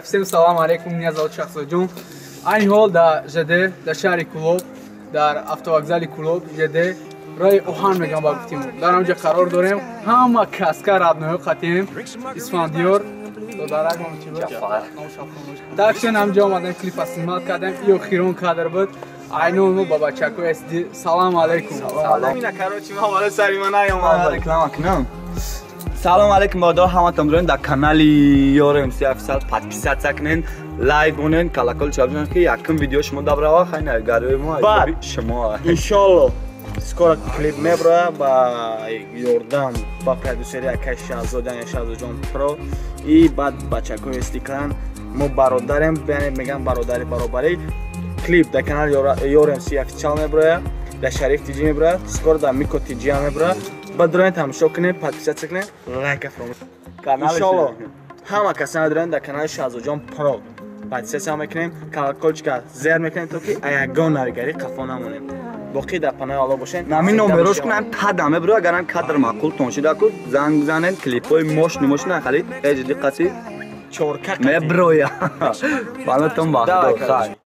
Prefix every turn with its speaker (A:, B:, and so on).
A: Всем салам алейкум, меня зовут Шахзоджон. Айни ҳол дар ЖД, дар шаҳри Кулоб, дар автовокзали Кулоб, ЖД, роҳи оҳан мегам ба гуфтим. Дар ҳамҷа қарор дорем. Ҳама каска родной қатем. Исфандиёр, додарак ном чи буд? Так шен ҳамҷа омадем, клипа снимать кардем. И охирон кадр буд. Айнон мо ба бачако SD. Салам алейкум.
B: Салом.
C: Ина, короче, ма вала сари ма наёмад.
B: Реклама кунам. Салом алейкум, бародар, ҳаматон дорем дар канали Ёр МС Официал подписаться кунен, лайк монен, колокольчик бизанед, ки якум видео шумо дабрава. Хай навигариҳои мо
C: Баъд.
B: шумо.
C: Иншолло, скоро клип меброя ба ёрдам, ба продюсери акай Шаҳзод, яъне Шаҳзодҷон Про и баъд бачакои Стиклан. Мо бародарем, яъне мегам бародари баробарӣ. Клип дар канали Ёр МС Официал меброя, дар Шариф Тҷ меброя, скоро дар Мико Тҷ ҳам меброя. Баъд дорем, тамошо кунем, подписаться кунем, лайка фаромӯш. Иншолло, ҳама касане дорем, дар канали Шаҳзодҷон Про подписаться мекунем, колокольчика зер мекунем, то ки ягон навигарӣ қафо намонем. Боқӣ дар паноҳи Алло бошед.
B: Нами номерош кунам, тада мебро. Агарам кадр маъқултон шида ку, занг бизанед. Клипҳои мошни мошина харид, ҳеҷ диққати
C: Чорка
B: меброя. Банатон бахто.
C: Давай,
B: хай.
C: Короче.